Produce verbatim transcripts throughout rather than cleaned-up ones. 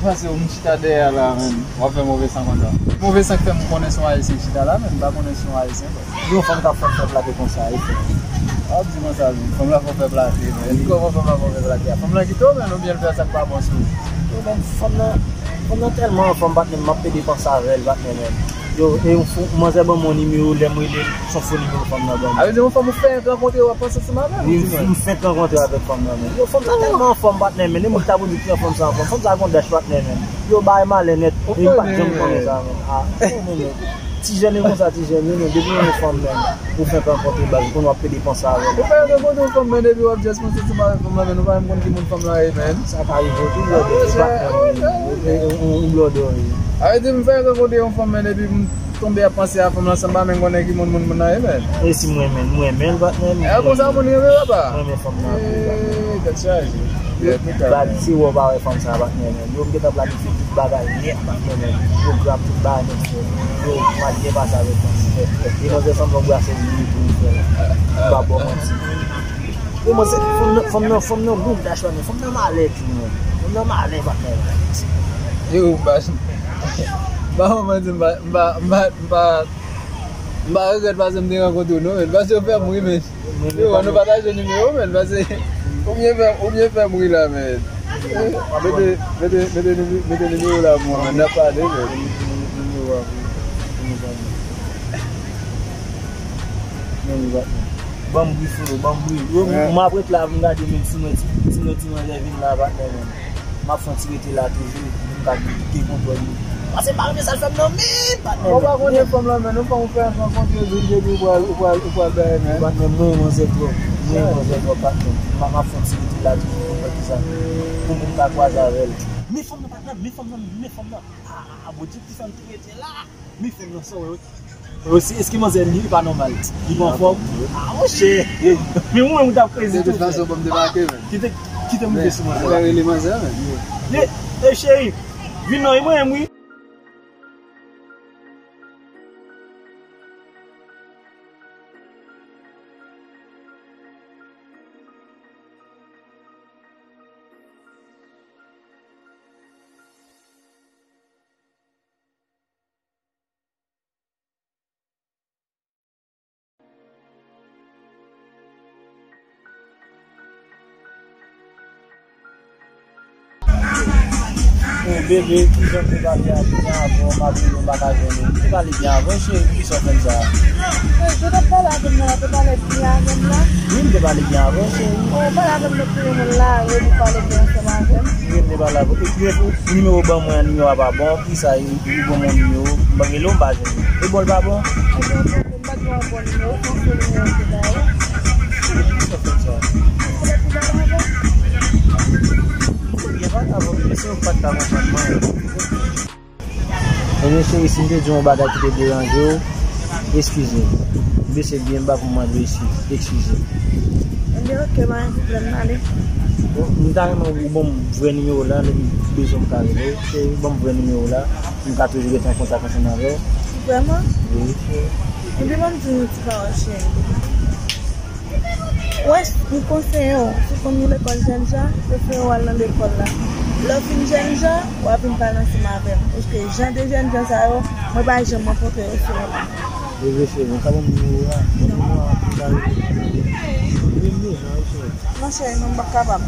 Pase w m chita dèyè la, menn. W ap fè move san konsa. Move san k fè m konnen se yon ayisyen k chita la, menn. M pa konnen se yon ayisyen, bro. Yon fanm k ap fè m fè plake konsa, e fè. W ap di konsa, menn. Fanm la fè w fè plake, menn. Kòman fanm la fè w fè plake a? Fanm lan kite w, menn, oubyen l fè sa k pa bon sou ou? Yo, menn, fanm nan, fanm nan tèlman anfòm, patnè m, m ap pede panse avè l, patnè, menn. Yo, e yon fou, manzè ban m yon nimewo, lè m rele l, se yon fo nimewo fanm nan ban m. A vle di yon fanm ou fenk rankontre, w ap panse ansanm avè l, ou di mwen? Wi, m fenk rankontre avèk fanm nan, menn. Yo, fanm sa tèlman anfòm, patnè, menn. E moun ki ta pou di ki anfòm sa anfòm. Fanm sa gon dach, patnè, menn. Yo, bagay malè nèt. E m pa t janm konnen sa, menn. A, yo, menn, menn. Ti jèn e konsa, ti jèn, wi, menn. Depi yon fanm, menn, ou fenk rankontre, baz, ou konn w ap pede panse avè l. Ou fenk rankontre yon fanm, menn, epi w ap just panse ansanm avèk fanm lan, menn, ou pa menm konn ki moun fanm lan ye, menn. Sa ka rive tou, blòdè, se pa yon blòdè, wi. A vle di, m fenk rankontre yon fanm, menn, epi m tonbe ap panse a fanm lan san m pa menm konnen ki moun moun moun nan ye, menn. E si m renmen l, m renmen l, patnè m. E konsa moun renmen, papa? M renmen fanm nan anpil, patnè. Ee, tèt chaje. Bad, si w pa wè fanm sa, patnè, menn. Yo, m gentan planifye tout bagay nèt, patnè, menn. Pwogram, tout bagay nèt, frè. Yo, m al byen pase avèk fanm sa. E manzè sanble yon brase li pou m fè. M pa ba w manti. Yo, manzè, fanm nan, fanm nan, fanm nan gon dach, patnè. Fanm nan malè, tou, menn. Fanm nan malè, patnè. Yo, baz. M pa ba w manti, m pa, m pa, m pa, m pa, m pa regrèt pase m te rankontre w, non, menn. Pase w fè m ri, menn. Yo, ann nou pataje nimewo, menn, pase ou byen fè, ou byen fè m ri la, menn. Mete, mete, mete nime-, mete nimewo la pou mwen, menn, n ap pale, menn. Ban m bri, freo, ban m bri. Yo, m ap ret la pou m gade, menn, si m wè ti, si m wè ti manzè vin la, patnè, menn. M ap fè yon ti rete la toujou, pou m ka gen kontwòl li. Pase m pa renmen sa l fè m nan, menn, patnè. Ou pa konnen fanm lan, menn, ou fè, ou fè rankontre vin depi ou pral, ou pral, ou pral bay, menn. Patnè, mwen manzè twòp, mwen manzè twòp, patnè. M ap, m ap fè yon ti rete la toujou pou m wè kisa, pou m ka kwaze avè l. Men fanm nan, patnè, men fanm nan, men fanm nan. A, a, a, Bondye, kisa m te rete la? Men fanm nan, sa w wè, wi. Yo, si, èske manzè li pa nòmal? Li pa anfòm? Ah, monchè. Men mwen, mwen t ap krezi tou, frè. De tout fason, ban m debake, menn. Kite, kite m rive sou manzè la. Rele manzè, menn. E, e, cheri, vin non, e mwen menm, wi. Oh, bebe, kijan m te pale a byen avan, m ap rele w, m pa ka jwenn ou. M te pale byen avan, cheri, poukisa w fè m sa? Hey, ou te pale avè m nan, ou te pale byen avè m la? Wi, m te pale byen avan, cheri. Oh, ou pale avè m nan pou yon moun la, ou pale byen ansanm avè m. Wi, m te pale avè w. Epi, nimewo w ban mwen an, nimewo a pa bon. Kisa, ou ban mwen nimewo, m rele w, m pa jwenn ou. E bon, l pa bon? Ebyen, m pa t gen yon bon nimewo, se yon fo nimewo m te ba ou. Sa fè sa? Ou pa t gen bagay avè m? Ou byen pa t avè m, men se ou pa t ka konprann mwen. Ebyen, cheri, si m te di w yon bagay ki te deranje w, eskize m. Bese byen ba pou m mande w eskize. Eskize m. Ebyen, oke, pa gen pwoblèm, n ale. Bon, m ta renmen ou ban m vrè nimewo w la, lè m bezwen m ka rele w. Cheri, ban m vrè nimewo w la, pou m ka toujou rete an kontak ansanm avè w. Vrèman? Wi, cheri. Ebyen, ban m di w yon ti pawòl, cheri. Wè, m konseye w, si w konn gen lekòl jènjan, prefere w al nan lekòl la. Lè w fin jènjan, w a vin pale ansanm avè m. Paske jan de jènjan sa yo, mwen pa janm rankontre yo sou wout. Bebe cheri, ou ka ban m nimewo a? Ban m nimewo a pou m ka rele. Rele m deja, wi, cheri. Non, cheri, non, m p ap kapab.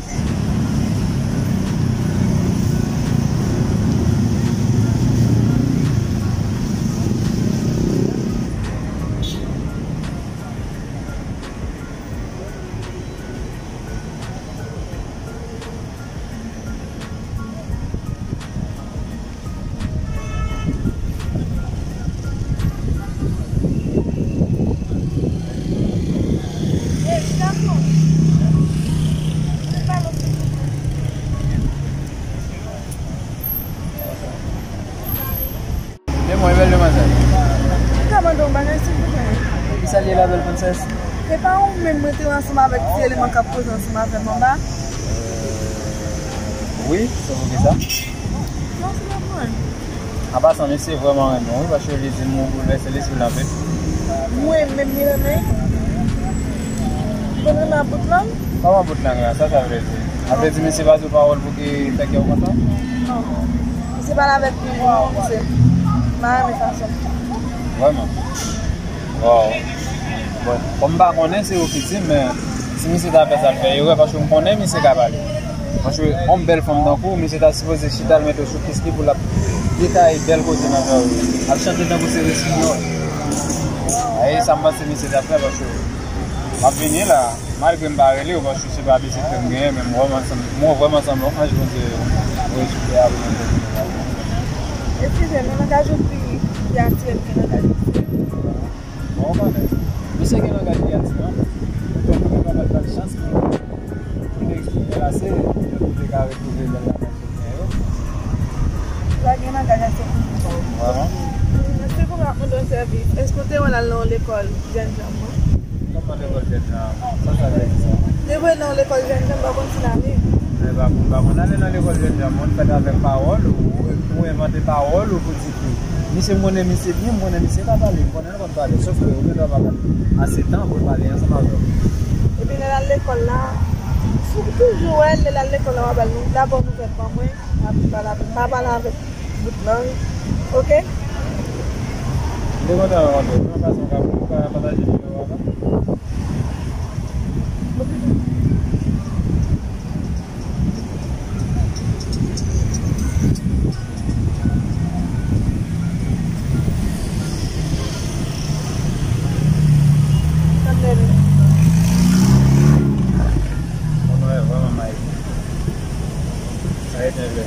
E mwen, bèl demwazèl. M ka mande w yon bagay, silvouplè? Kisa l ye la, bèl prensès? E pa ou menm mwen te wè ansanm avèk ti eleman k ap koze ansanm avè m anba? Wi, se poukisa? Non, se pa mwen. An pasan, misye vrèman renmen w, wi, paske li di m ou boulvèse lespri l anpil. Mwen menm li renmen? Ou konn renmen a bout lang? Kòman bout lang la? Sa sa vle di? Sa vle di mesye pa di w pawòl pou ki fè kè w kontan? Non. Misye pale avèk mwen, misye. M pa renmen fason. Vrèman? Waw. Bon, kòm m pa konnen, se ou ki di m, men si misye ta fè sa, l fè erè, paske m konnen misye ka pale. Paske yon bèl fanm tankou w, misye ta sipoze chita l mete w sou kis li pou l ap detaye bèl kote nan kè w, ap chante tankou se espanyòl. A, e sa m panse misye ta fè, paske m ap vini la. Malgre m pa rele w, paske se pa de sekrè m genyen, men m wè w vrèman sanble yon anj Bondye voye sou tè a pou mwen. Eskize m, men langaj ou pi, pi atire m ke langaj misye. Bon, ou konnen, misye gen langaj ki atiran. Ou konn, nou pa t ba l chans pou, pou l te eksprime l ase, pou l te ka retwouve bèl langaj. Sa gen langaj ase konplis. Vrèman? Mèsi pou m ap mande w sèvis. Èske w te wè l al nan yon lekòl jènjan mwen? Kòman lekòl jènjan? Sa sa vle di sa? Te voye l nan yon lekòl jènjan, m pa konn si l ale. Men pa konn, pa konn ale nan lekòl jènjan mwen, fèt avèk pawòl, ou, ou envante pawòl, ou pou di ki. Misye, m konnen misye byen, m konnen misye ka pale, m konnen l konn pale, sòf ke ou gendwa pa pale ase tan pou l pale ansanm avè w. Epi lè l al lekòl la, si w toujou wè l, lè l al lekòl la, w a ba l nou, dabò nouvèl ban mwen. M ap pale avèk, m pa pale avèk bout lang. Oke? M te kontan rankontre w. Yon fason w ka, w ka pataje nimewo a avè m? Mwen wè vrèman mal. Sa rete vre.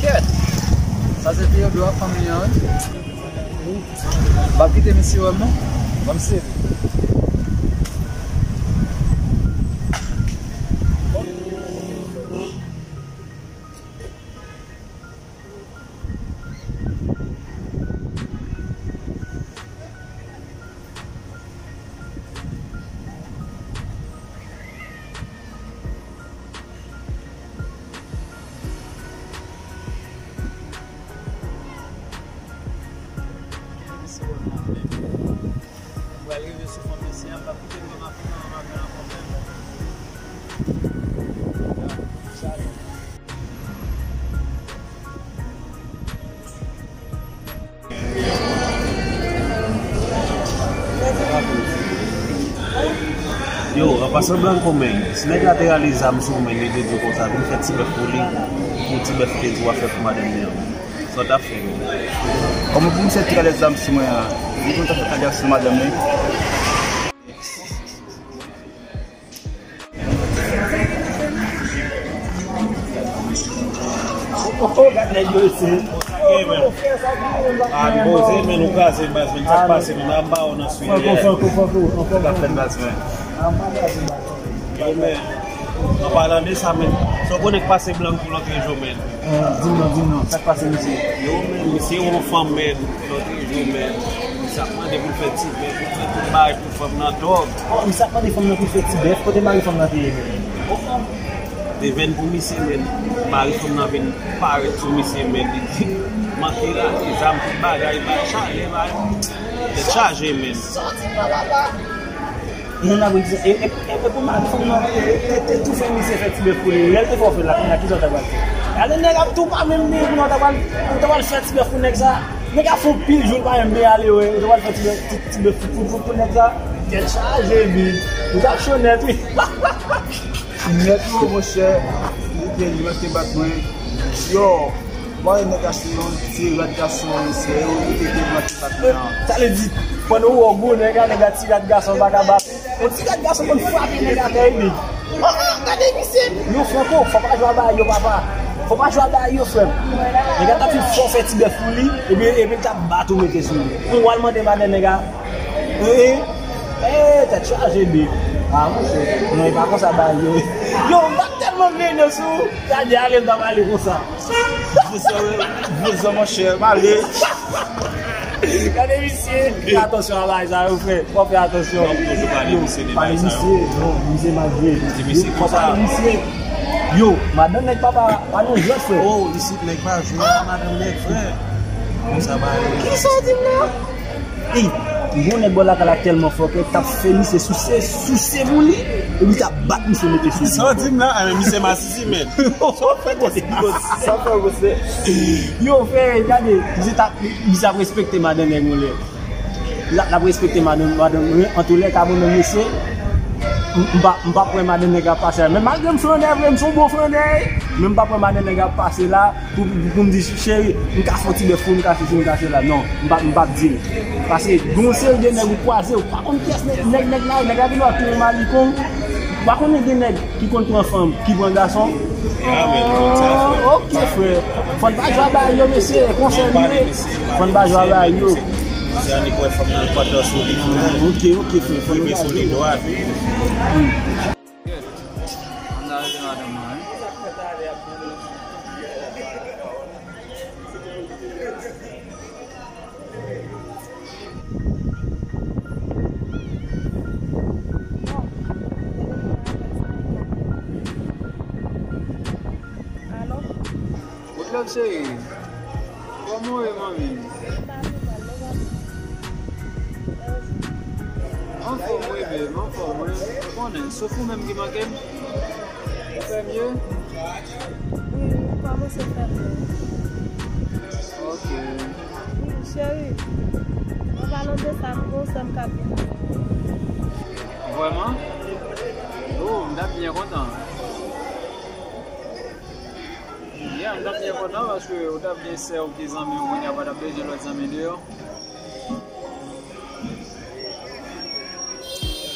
Kèt! Sa se Teyodò ak fanmi an, wi. M ap kite misye wè m non. Ban m sere. Mwen rive sou fanm mesye a, m pa koute mwen, m ap pran, m ap pran pwoblèm. Yo, an pasan blan konmen, si nèg la te rale zam sou mwen, li te di konsa, vin fè ti bèf pou li, pou ti bèf li te di w ap fè pou madanm li an. Sa w t ap fè menm? Kòman pou misye te rale zam sou mwen an? Li konn sa fè kadav sou madanm li. Oh, oh, gad nèg yo isi. Oh, oh, frè, sa ki menm? Ah, poze, men nou kraze baz, men sa k pase, men nan ba w nan swi. Franco, Franco, Franco, Franco. Sa fèt baz, men. Yo, men, an palan de sa, men, sa w konnen k pase blan pou lòt rejyon, men. Eh, di m non, di m non, sa k pase, mesye? Yo, men, misye yon fanm, men, lòt rejyon, men. Misye ap mande pou l fè ti bèf, pou l fè tout bagay pou fanm nan dòg. Oh, misye ap mande fanm nan pou l fè ti bèf, kote mari fanm nan te ye, men? Oh, oh. Te vin pou misye, men. Mari fanm nan vin parèt sou misye, men. Li di, manke la, e zam, tout bagay, bay chalè, bay. Tèt chaje, men. Sòti nan la, la. Moun ap di, e, e, e, e pou mari fanm nan, e, e, e, e tou fè misye fè ti bèf pou li. Lè l te fè w fè l la, kounye a, kisa w ta pral fè? Gade nèg ap tou pa menm byen, kounye a w ta pral, ou ta pral fè ti bèf pou nèg sa. Nèg ap fè yon pil jou l pa menm byen ale, wè. Ou ta pral fè ti bèf, ti, ti bèf pou, pou, pou, pou nèg sa. Tèt chaje, men. Ou t ap cho nèt, wi. Nèt, wi, monchè. Li te, li te bat mwen. Yo. Mwen wè nèg achte yon ti rad gason, mesye, yo, li te debranche sa k nan. Sa vle di, pandan w wè gwo nèg la, nèg la ti rad gason pa ka bat. Yon ti rad gason konn frape nèg atè, wi. Oh, oh, gade misye. Yo, Franco, fò pa jwe a bagay yo, papa. Fò pa jwe a bagay yo, frè m. Nèg la t ap fin fè w fè ti bèf pou li, epi, epi l t ap bat ou mete sou li. Pou w al mande madan nèg la. Hein, hein. Eh, tèt chaje, big. Ah, monchè. Non, e pa konsa bagay yo. Yo, m pa tèlman vle nan sou. Gade, ale, m ta pale konsa. Vouzan, vouzan, monchè, m ale. Gade misye. Fè atansyon a bagay sa yo, frè. Fò fè atansyon. Yo, pale misye. Non, misye malgre. Yo, fò pale misye. Yo, madanm nèg papa, pa nan jwèt, frè. Oh, isit nèg pa jwe a madanm nèg, frè. Konsa bagay yo. Kisa w di m la? Ey, gon nèg bò lakay la tèlman fò ke t ap fè misye souse, souse pou li, epi t ap bat misye mete sou li. Sa w di m la? A, men misye masisi, men. Sa w fè gwo se. Sa w fè gwo se. Yo, frè, gade, misye t ap, misye ap respekte madanm nèg yon lè. L ap, l ap respekte madanm, madanm, wi, antoulèka, bon, men mesye, m, m pa, m pa pran madanm nèg ap pase la. Men malgre m flannè, vre, m se yon bon flannè, men m pa pran madanm nèg ap pase la. Pou, pou, pou m di, cheri, m ka fè yon ti bèf pou m ka sesi, m ka sela. Non, m p ap, m p ap di l. Paske gen yon seri de nèg ou kwaze, ou pa konn kiyès nèg, nèg, nèg la ye, nèg la gen dwa touye malikon. Ou pa konnen gen nèg ki konn pran fanm, ki pran gason. Ah, men, non, sa fè. Ok, frè. Fò n pa jwe a bagay yo, mesye, konsèy li ye. Fò n pa jwe a bagay yo. Se annik wè fanm nan kontan sou li. Ok, ok, frè. Fò n pa jwe. Kèt. Ann al de madanm nan, wi. Alo? Good love, cheri. Kòman w ye, manmi? Anfòm, wi, babe, anfòm, wi. Ou konnen, se ou menm ki manke m. Ou fè mye? Wi, m kòmanse fè mye. Ok. Wi, cheri, an palan de sa, m gon sè m k ap vini. Vrèman? Oh, m t ap byen kontan. Yeah, m t ap byen kontan paske ou t ap gen sè w ki zanmi w, kounye a pa t ap bezwen lòt zanmi deyò.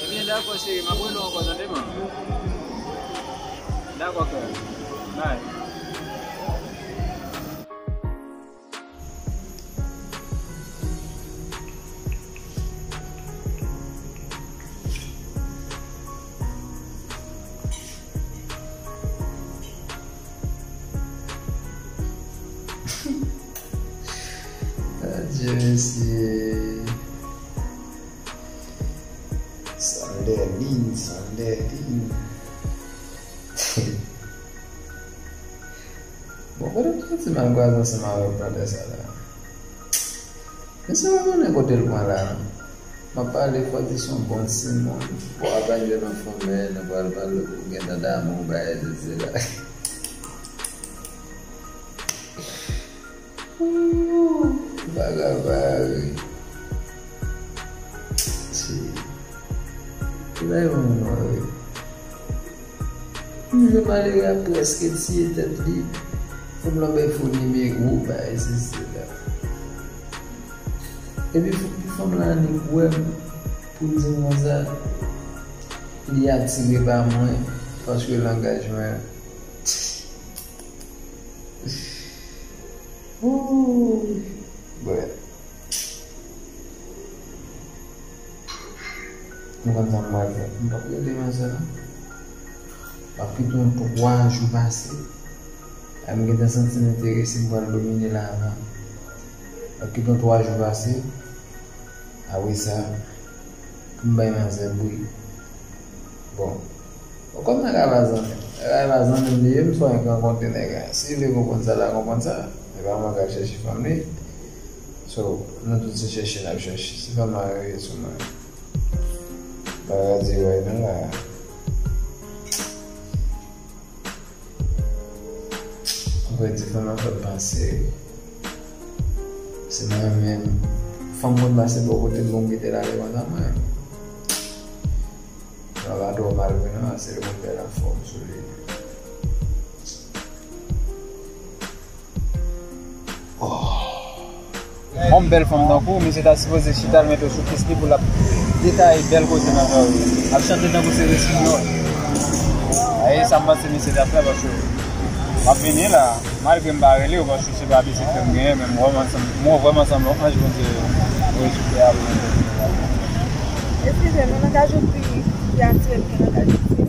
Ebyen, dakò, cheri, m ap rele w ankò, tande, man. Dakò, kè. Bye. Adye, mesye. Sandèlin, Sandèlin. Bon, kote m soti m al kwaze ansanm avèk brother sa la? Men sa pa konnen kote l pran la, non. M ap pale, fò di se yon bon timoun. Bon, w ap al jwenn yon fanm, men nou pral pale pou gentan damou, bagay sesi la. Ooh, bagay pa ri. Si. Ki bagay moun mwen ri. Mwen malere a prèske tiye tèt li. Fanm lan bay fo nimewo, bay sesi la. Epi fo-, fanm lan annik wè m pou l di m konsa, li atire pa mwen, paske langaj mwen. Ooh, bwè. M konn sa m pral fè. M p ap rele manzè non. M ap kite yon twa jou pase. A m gentan santi m enterese, m pral domine l avan. M ap kite yon twa jou pase. Apre sa, pou m bay manzè bri. Bon. Bon, kòm nèg la pa zanmi m, nèg la pa zanmi m li ye, m swa rankontre nèg la. Si li vle konprann sa, l a konprann sa. Se pa mwen k al chèche fanm li. So, nou tout se chèche n ap chèche. Si fanm la rive sou mwen, bagay di wè nou la. An vrè di, fanm nan fè m panse. Se mwen menm. Fanm mwen pase bò kote m, bon, m kite l ale konsa mwen. Sa pa twò mal vre non, se yon bèl anfòm sou li. Oh. Yon bèl fanm tankou, misye ta sipoze chita l mete w sou kis li pou l ap detaye bèl kote nan kò w. Ap chante tankou se espanyòl. A, e sa m panse misye ta fè, paske m ap vini la, malgre m pa rele w, paske se pa abitid ke m genyen, men m wè w vrèman sanble yon anj Bondye voye sou tè a pou mwen. Epi Nan langaj ou pi, pi atire m ke langaj misye.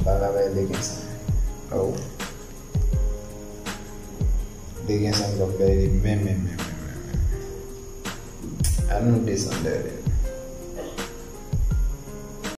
Bagay bay de gen sa. Oh. De gen sa m t ap bay li, men, men, men, men, men, men. An nou desann dèyè.